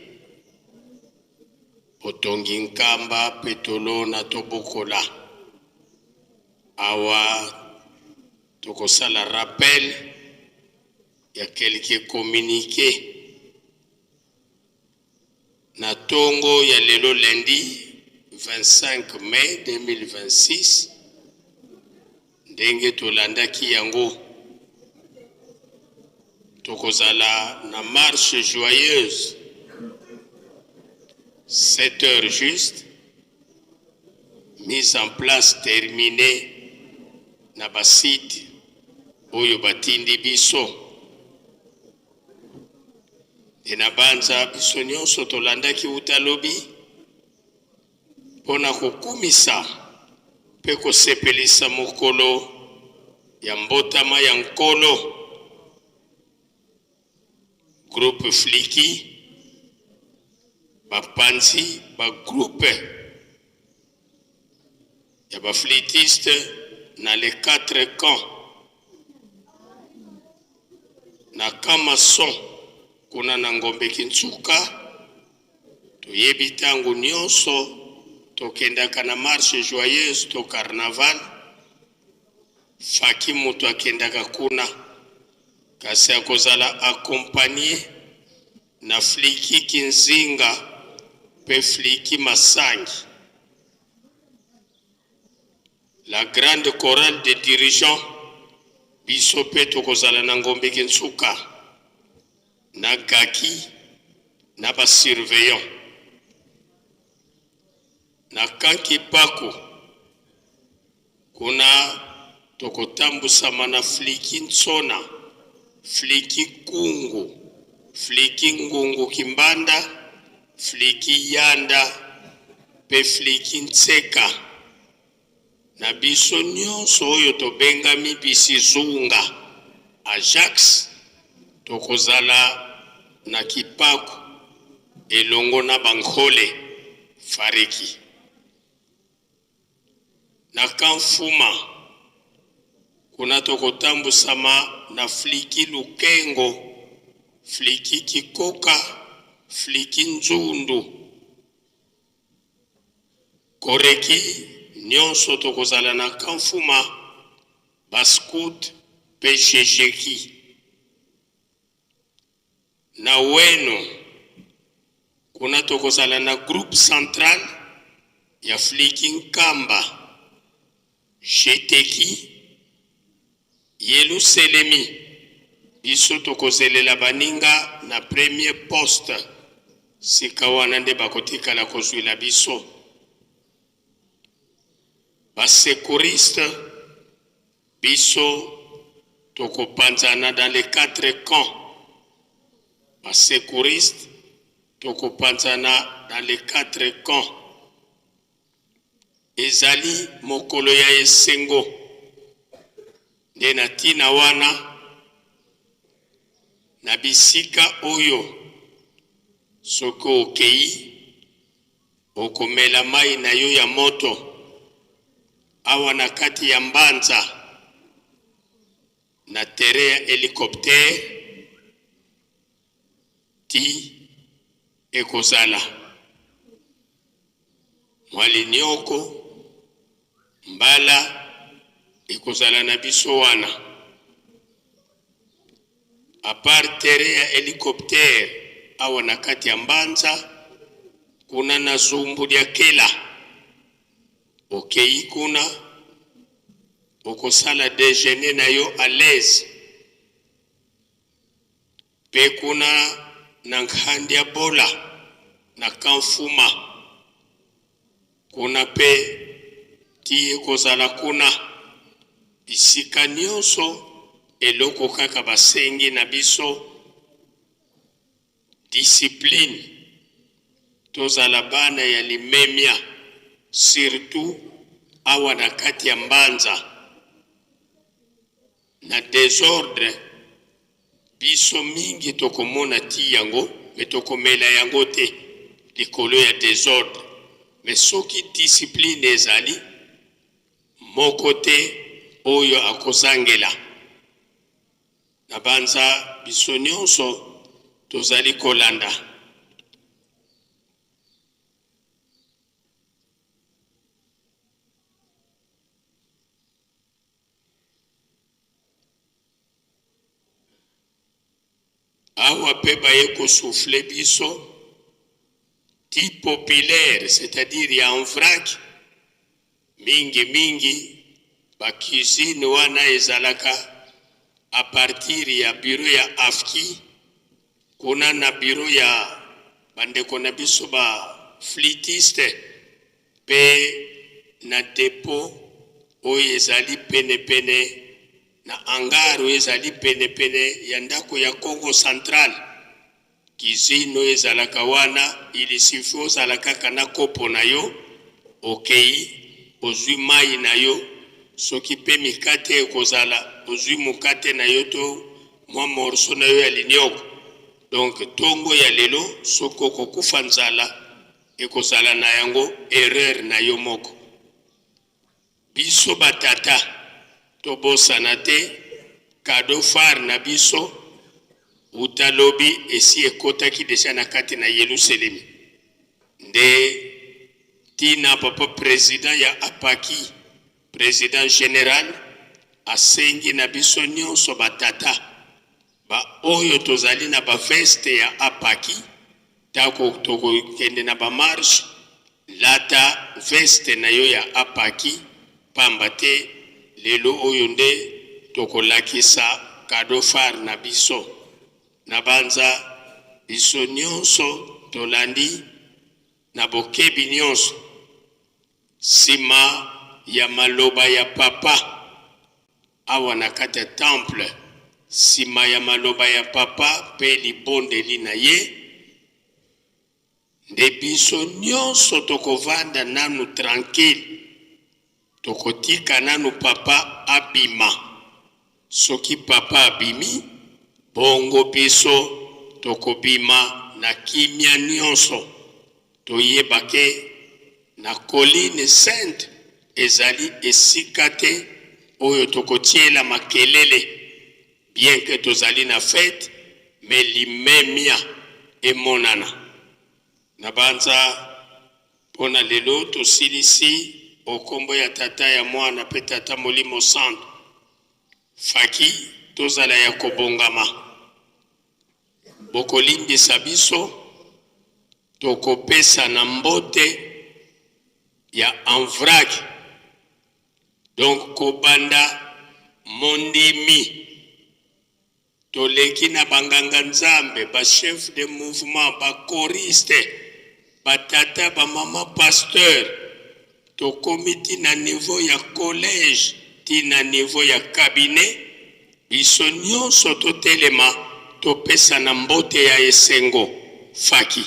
Botongi nkamba mpe tolona tobokola. Awa tokosala rappel ya quelques communiqués na tongo ya lelo lundi 25 mai 2026, ndenge tolandaki yango, tokozala na marche joyeuse 7 heures juste, mise en place terminée na basite oyo batindi biso. Nde na banza biso nyonso tolandaki uta lobi mpo na kokumisa mpe kosepelisa mokolo ya mbotama ya Nkolo. Groupe Fliki, bapanzi bagroupe ya baflitiste na les quatre camps, na camp maçon kuna na Ngombe Kintsuka. Toyebi ntango nyonso tokendaka na marche joyeuse to carnaval, faki moto akendaka kuna, kasi akozala accompagné na Fliki Kinzinga mpe Fliki Masangi. La grande chorale des dirigeants, biso mpe tokozala na Ngombe Kinsuka, na gaki na basurveillant. Na kanki pako kuna tokotambusama na Fliki Ntsona, Fliki Kungu, Fliki Ngungu Kimbanda, Fliki Yanda mpe Fliki Ntseka. Na biso nyonso oyo tobengami Bisizunga Ajax, tokozala na Kipaku elongo na Bankole Fariki. Na Kamfuma kuna tokotambusama na Fliki Lukengo, Fliki Kikoka, Fliki Nzundu. Koreki nyonso tokozala na Kamfuma, bascout mpe Shesheki. Na Weno kuna tokozala na groupe central ya Fliki Nkamba, Jeteki, Yeluselemi. Biso tokozelela baninga na premier poste, sika wana nde bakotikala kozwila biso. Basecouriste, biso tokopanzana dans les quatre camps. Basecouriste tokopanzana dans les quatre camps. Ezali mokolo ya esengo, nde na ntina wana na bisika oyo soki okei okomela mai na yo ya moto awa na kati ya Mbanza na terrain ya hélicoptère ti ekozala mwa linioko mbala ekozala na biso wana. À part terrain ya hélicoptère awa na kati ya Mbanza. Kuna na zumbu lya kela, okeyi kuna okosala dejeuner na yo à l'aise. Pe kuna na Nkhandia Bola na Kamfuma, kuna pe ti ekozala kuna bisika nionso eloko kaka basengi na biso Discipline, tozala bana ya limemia surtout awa na kati ya mbanza na desordre biso mingi tokomona ti yango mais tokomela yango te likolo ya desordre mais soki discipline ezali moko te oyo akozangela. Nabanza biso nionso tozali kolanda. Awa pe baye ko souffler biso ti populaire c'est-à-dire ya en vrac mingi mingi ba cuisine wana ezalaka à partir ya bureau ya AFKI kuna na bureau ya ba ndeko na biso ba flûtiste pe na depot oyo ezali pene pene na hangar oyo ezali pene pene ya ndako ya Congo central. Cuisine oyo ezalaka wana il suffit ozala kaka na kopo na yo okeyi ozui mayi na yo soki pe mikate ekozala ozui mokate na yo to mwa morceau na yo ya linioko donc tongo ya lelo soki okokufa nzala ekozala na yango erreur na yo moko. Biso ba tata tobosana te cadeau phare na biso wuta lobi esi ekotaki dejà na kati na Yeluselemi nde tina papa president ya APAKI president general asengi na biso nionso ba tata ba oyo tozali na ba veste ya APAKI Tango tokokende na ba marche, lata veste na yo ya apaki pamba te lelo oyo nde tokolakisa cadeau phare na biso. Nabanza biso nionso tolandi na bokebi nionso sima ya maloba ya Papa awa na kati ya temple, sima ya maloba ya Papa pe libondeli na ye, nde biso nionso tokovanda nanu tranquille, tokotika nanu Papa abima. Soki Papa abimi, bongo biso tokobima na kimia nionso. Toyeba ke na colline sainte ezali esika te oyo tokotiela makelele bien que tozali na fete mais limemia emonana. Nabanza mpo na lelo tosilisi o kombo ya Tata ya Mwana pe Tata Molimo Santu. Faki tozala ya kobongama. Bokolimbisa biso, tokopesana mbote ya en vrac. Donc kobanda mondimi toleki na ba nganga nzambe, ba chef de mouvement, ba choriste, ba tata, ba mama pasteur, tokomi ti na niveau ya collège, ti na niveau ya cabinet, biso nionso totelema topesana mbote ya esengo. Faki.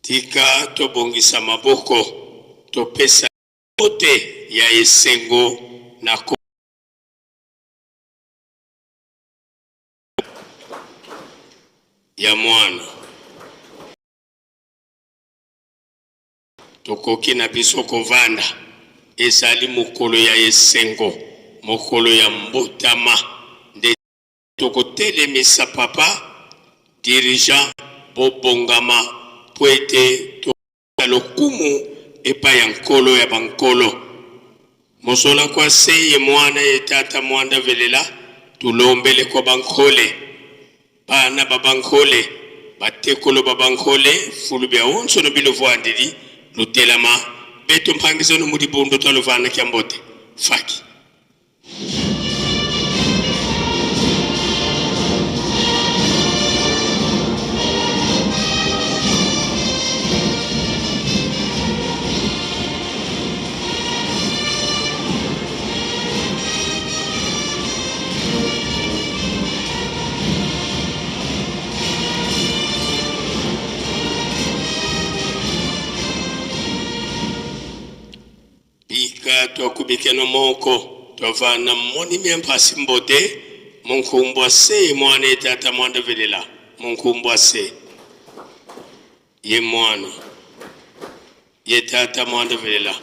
Tika tobongisa maboko topesa mbote ya esengo na ko ya mwana. Tokoki na biso kovanda. Ezali mokolo ya esengo, mokolo ya mbotama nde tokotelemisa papa dirigeant. Bobongama mpo ete topesa lokumu epai ya Nkolo ya bankolo. Mozola kwa se ye mwana ye tata mwanda velela tulombele kwa bankole bana ba bankole batekolo ba bankole fulu bia onso no biluvuandidi lutelama beto mpangizano mu dibundu twa luvana kya mbote faki. Bika twakubikeno moko twavana moni myamphasi mbote munkumbwa se mwana ye tata mwanda velela munkumbwa se ye mwana ye tata mwanda velela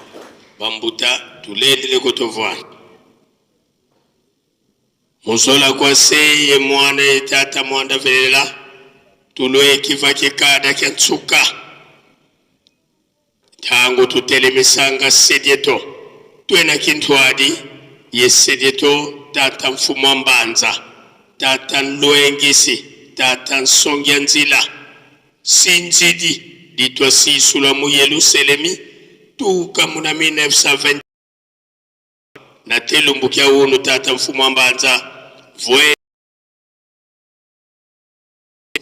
bambuta tulendele kotovwana Muzola kwa se ye mwana ye tata mwanda velela tulwe kiva kikada kya ntsuka Tango tutelemisanga sedieto twena kintwadi ye sedieto tata mfumu wa mbanza tata nlwengisi tata nsongi ya nzila sinzidi litwa sisula mu Yelusalemi tuka muna 1920 na telumbu kya unu tata mfumu wa mbanza vwe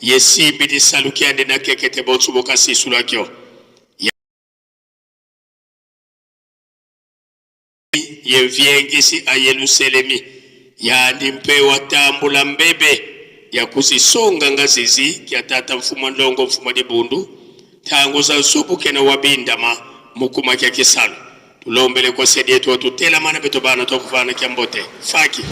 yesimbi lisalukiande na kekete bonso bokasisulakyo ye mviengisi a Yelusalemi yandi mpe watambula mbebe ya kuzisonga ngazizi kya tata mfumu ndongo mfumu dibundu tangu za zubuke na wabindama mukuma kya kisalu tulombele kwa sedi yetu watutelamana beto bana twakuvana kya mbote faki.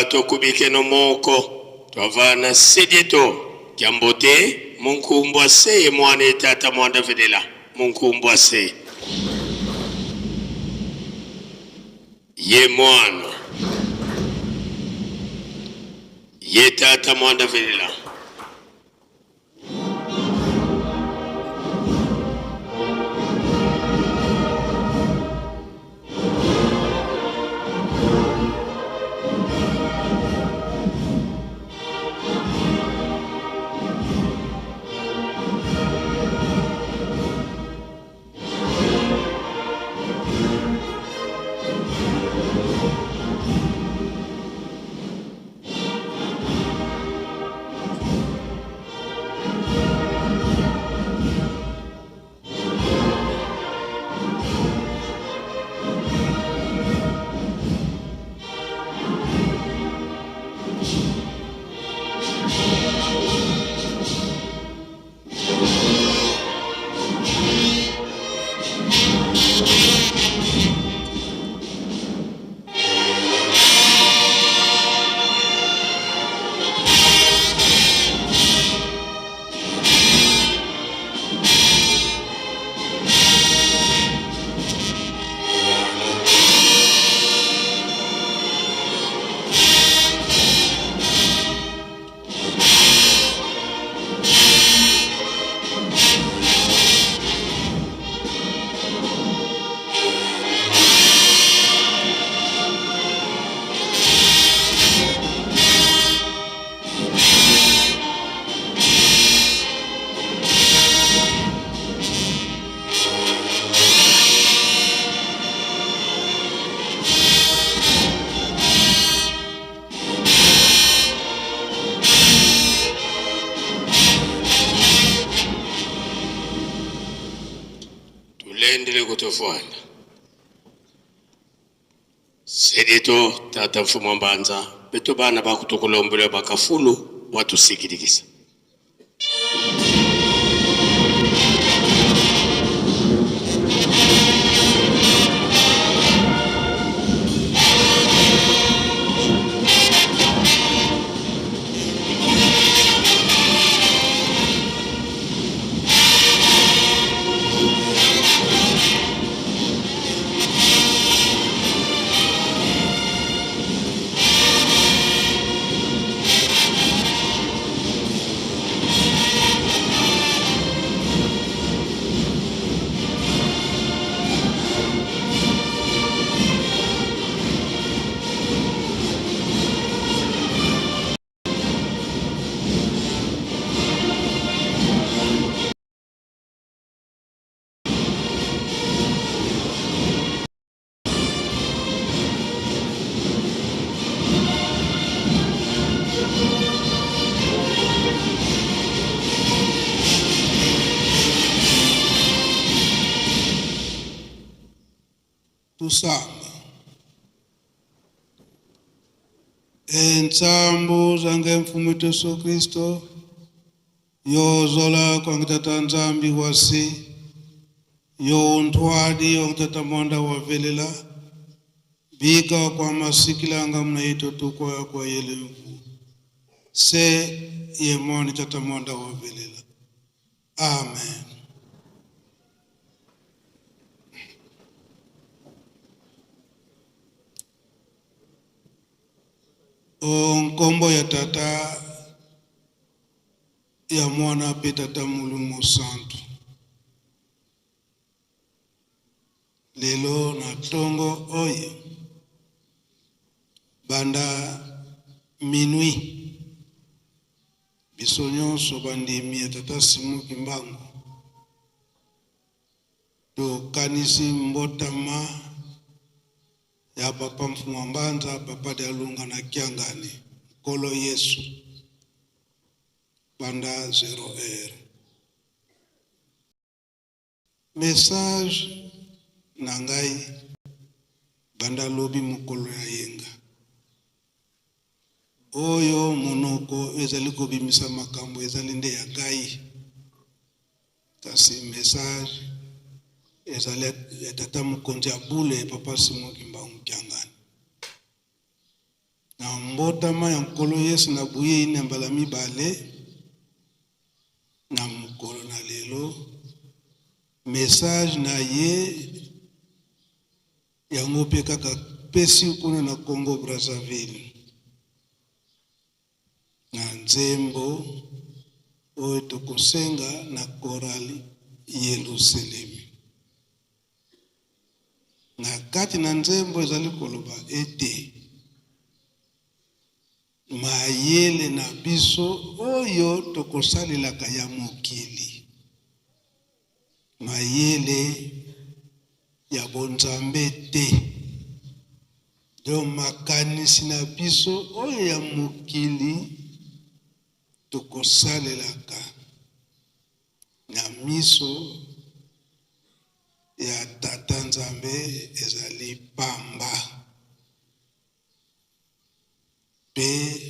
Tokubikeno moko twavana sedieto kyambote munkumbwa se mwana tata mwanda velela munkumbwa se ye mwana ye tata mwanda velela. Tulendele kutofwana sedito tata mfumu mbanza beto bana bakutukulombela bakafulu watusikilikisa. Tusamba entsambu zange mfumu Yesu Kristo yozola kwangitata nzambi wasi yo untwadi yongitata mwanda wavelela bika kwa masikilanga mnaito tukwa kwa yele mfu se yemoni tata mwanda wavelela. Amen. Nkombo ya tata ya mwana pe tata Molimo Santu. Lelo na tongo oyo banda minuit biso nyonso bandimi ya tata Simon Kimbangu tokanisi mbotama ya papa Mfumu Mbanza, papa Dialunga na Kiangani, Nkolo Yesu, banda 0 heure. Message na ngai banda lobi mokolo ya yenga oyo monoko ezali kobimisa makambo ezali nde ya ngai, kasi message ezali ya tata mokonzi ya bule papa Simon Kimbangu Kiangani. Na Mbotama ya Nkolo Yesu na boyei na mbala mibale na mokolo na lelo, message na ye yango mpe kaka pesi kuna na Congo Brazzaville na nzembo oyo tokosenga na chorale Yelusalemi. Na kati na nzembo ezali koloba ete mayele na biso oyo tokosalelaka ya mokili, mayele ya bonzambe te, donc makanisi na biso oyo ya mokili tokosalelaka na miso ya Tata Nzambe ezali pamba. Mpe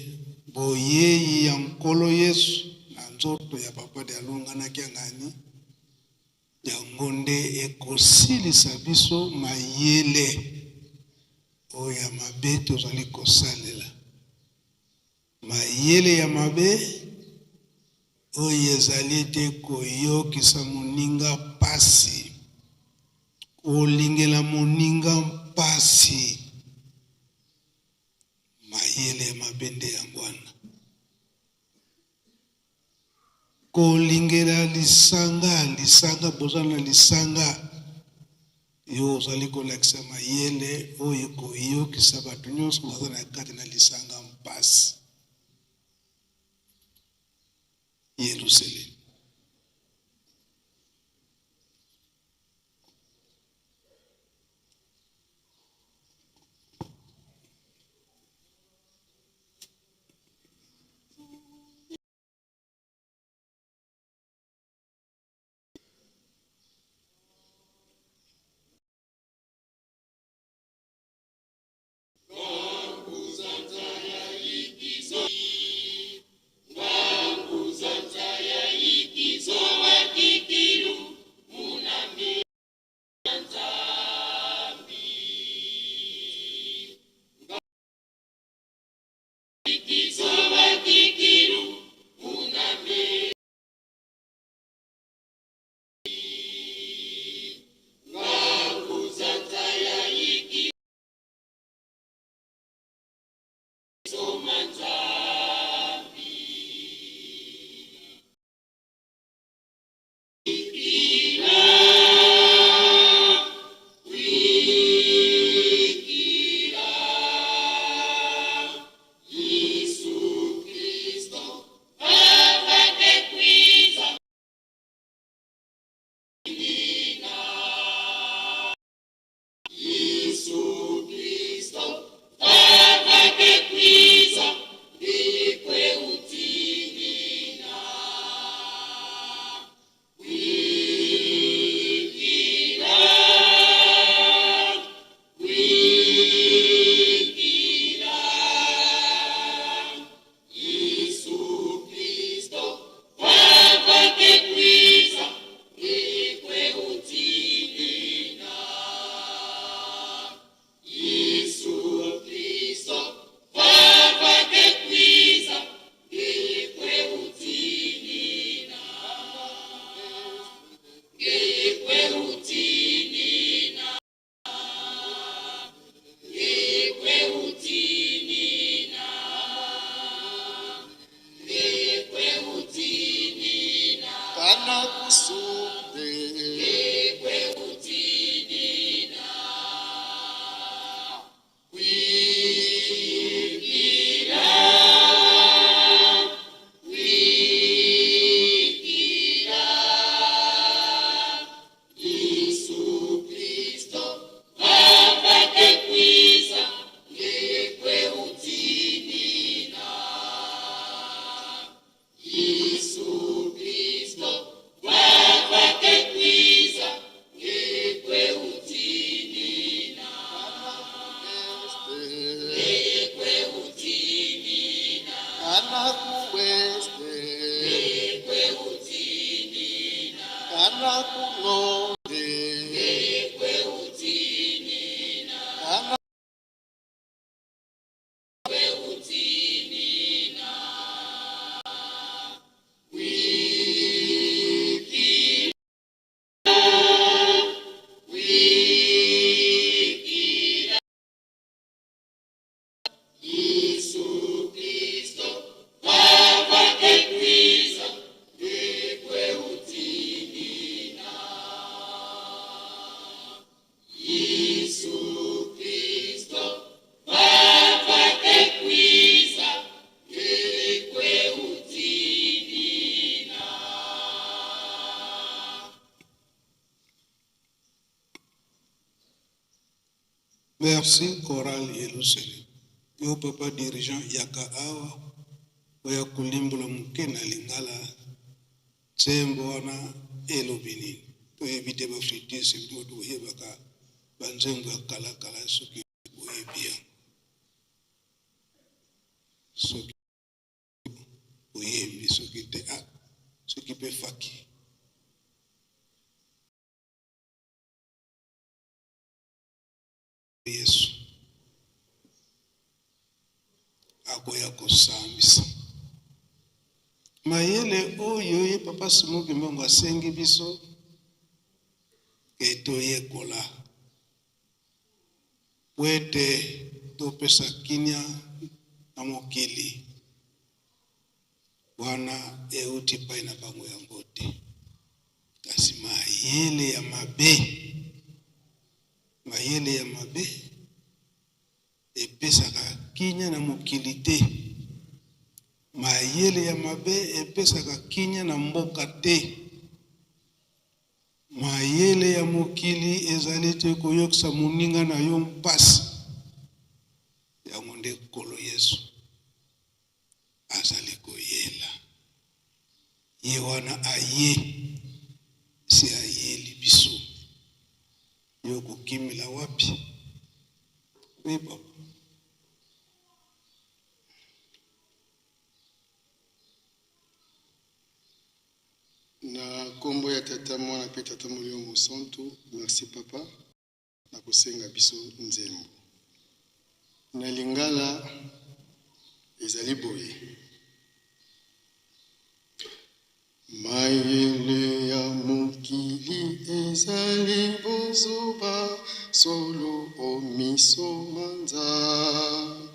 boyei ya Nkolo Yesu na nzoto ya Papa Dialungana Kiangani, yango nde ekosilisa biso mayele oyo ya mabe tozali kosalela. Mayele ya mabe oyo ezali ete koyokisa moninga mpasi, kolingela moninga mpasi. Mayele ya mabe nde yango wana. Kolingela lisanga, lisanga, boza na lisanga, yo ozali kolakisa mayele oyo ekoyokisa bato nyonso baza na kati na lisanga mpasi. Yelusalemi. Kana kusunde Kana kuweste Kana kunonde Kana Merci chorale Yelusalem. Yo papa dirigeant yaka awa oya kolimbola moke na lingala nzembo wana elobi nini. Toyebi te ba flûtiste bino toyebaka ba nzembo ya kala kala soki boyebi yango. Soki oyembi soki te ah soki pe faki. Yesu akoya kosambisa. Mayele oyo ye Papa Simon Kimbangu asengi biso ke toyekola po ete topesa kimia na mokili wana euti epai na bango yango te, kasi mayele ya mabe. Mayele ya mabe epesaka kimia na mokili te. Mayele ya mabe epesaka kimia na mboka te. Mayele ya mokili ezali te koyokisa moninga na yo mpasi. Yango nde Nkolo Yesu azali koyela. Ye wana aye, se ayeli biso. Yo okokimela wapi? Oui, papa. Na nkombo ya Tata, Mwana mpe Tata Molimo Mosantu. Merci papa na kosenga biso nzembo. Na lingala ezali boye. Mayele ya mokili ezali bozoba solo o miso ma Nzambe.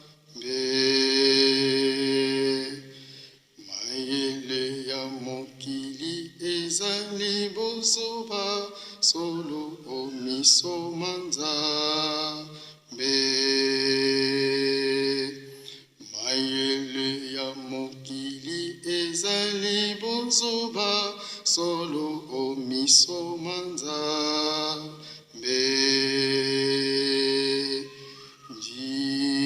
Mayele ya mokili ezali bozoba solo o miso ma Nzambe. Mayele ya mokili ezali bozoba solo o miso ma Nzambe. Ndimela,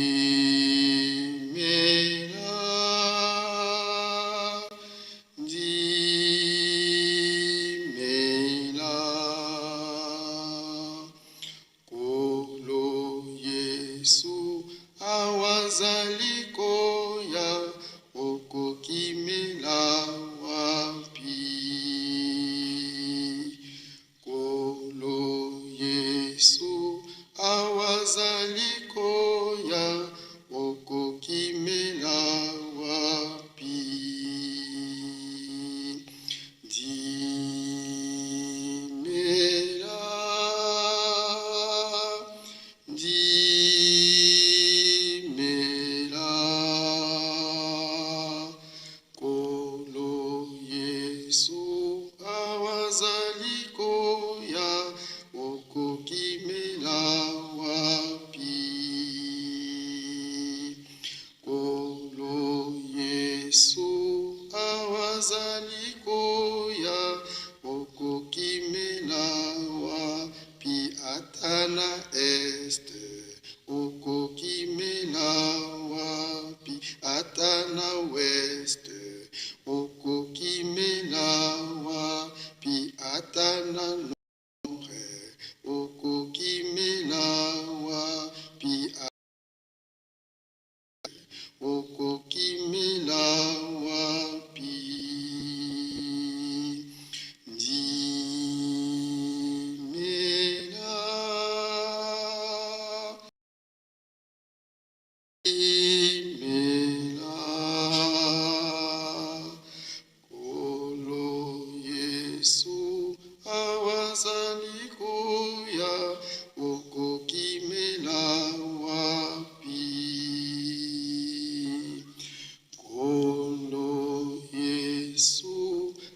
ndimela, Nkolo Yesu awa azali koya, okokimela wapi? Nkolo Yesu awa azali koya, okokimela wapi? Ndimela, ndimela, Nkolo Yesu awa azali koya, okokimela wapi? Nkolo Yesu awa azali koya, okokimela wapi? Ata na est, okokimela wapi? Ata na ouest, okokimela wapi? Ata na nord, okokimela wapi? Okokimela wapi? Ndimela, ndimela, Nkolo Yesu awa azali koya, okokimela wapi? Nkolo Yesu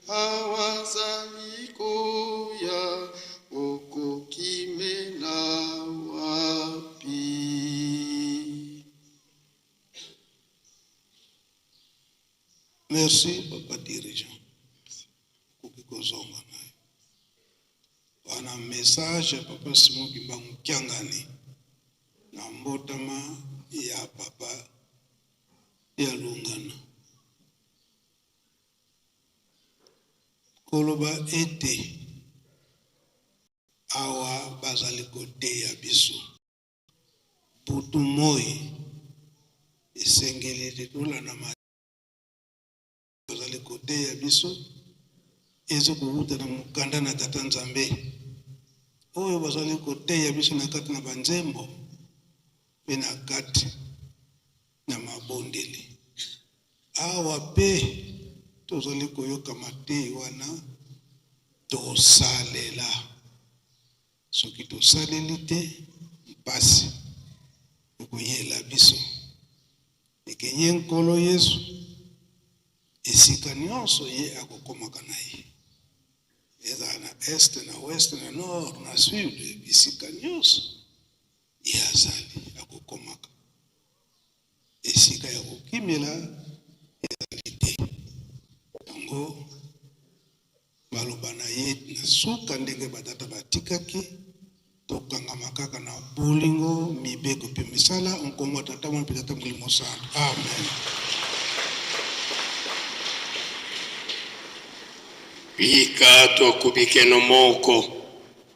awa azali koya, okokimela wapi? Merci papa dirigeant. Okoki kozonga na yo. Wana message ya papa Simon Kimbangu Kiangani. Na mbotama ya Papa Dialungana. Koloba ete awa bazali koteya biso butu moi, esengeli ete tolanda bazali koteya biso ezo kowuta na mokanda na Tata Nzambe oyo bazali koteya biso na kati na banzembo mpe na kati na mabondeli. Awa mpe tozali koyoka mateyi wana, tosalela. Soki tosaleli te, mpasi ekoyela biso. Eke ye Nkolo Yesu, esika nionso ye akokomaka na ye, ezala na est, na ouest, na nord, na sud, bisika nionso ye azali akokomaka. Esika ya kokimela ezali te. Yango maloba na ye na suka ndenge batata batikaki, tokangama kaka na bolingo, mibeko mpe misala, nkombo ya Tata, Mwana mpe Tata Molimo Santu. Amen. Bika twakubikeno moko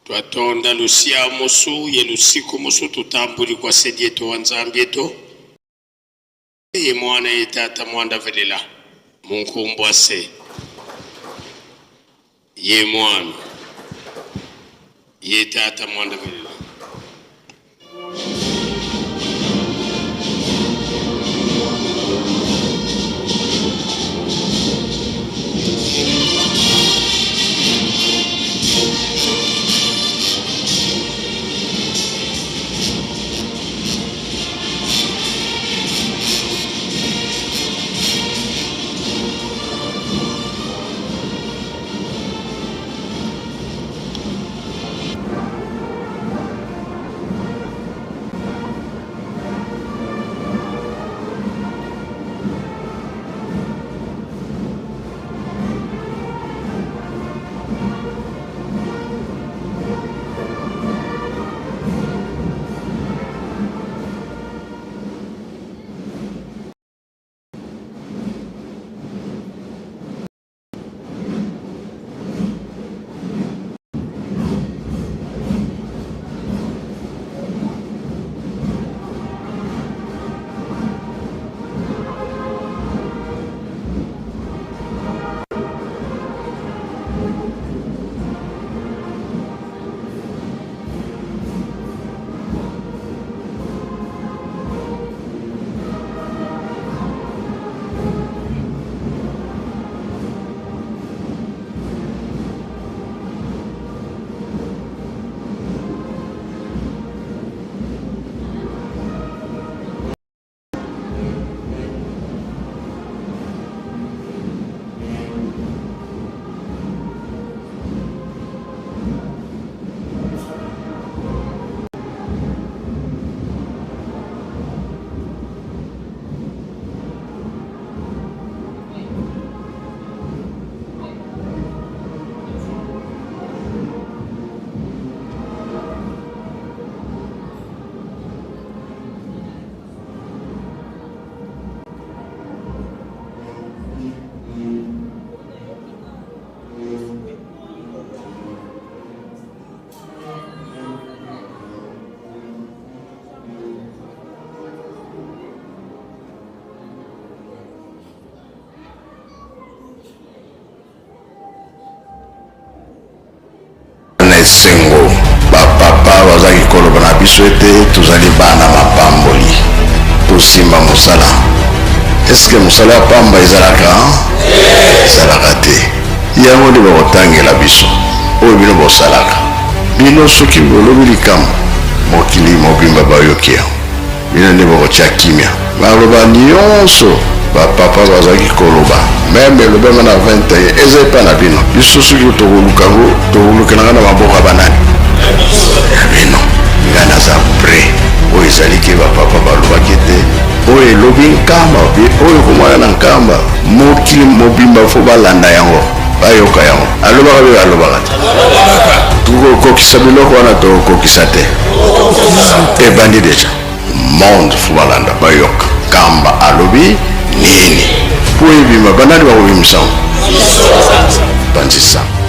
twatonda lusia mosu ye lusiku mosu tutambuli kwa sedieto wa Nzambi eto ye mwana ye tata mwanda velela munkumbwa se ye mwana ye tata mwanda velela. Na esengo, ba papa bazalaki koloba na biso ete tozali bana mapamboli, tosimba mosala. Eske mosala ya pamba ezalaka? Ezalaka te. Yango nde bakotangela biso oyo bino bosalaka. Bino soki bolobi likambo, mokili mobimba bayoki yango. Bino nde bokotia kimia. Maloba nionso ba papa bazalaki koloba meme elobama na 21 eza epa na bino. Biso soki tokoluka yango tokolukelanga na maboko ya banani? Ya bino. Nga naza près. Oyo ezali ke ba papa balobaki ete oyo elobi nkamba oyo komona na nkamba mokili mobimba fo balanda yango bayoka yango. Alobaka bino alobaka te. Tokokokisa biloko wana tokokokisa te. Ebandi deja. Monde faut balanda bayoka Nkamba alobi nini po ebima banani bakobimisa yango? Panzi sango.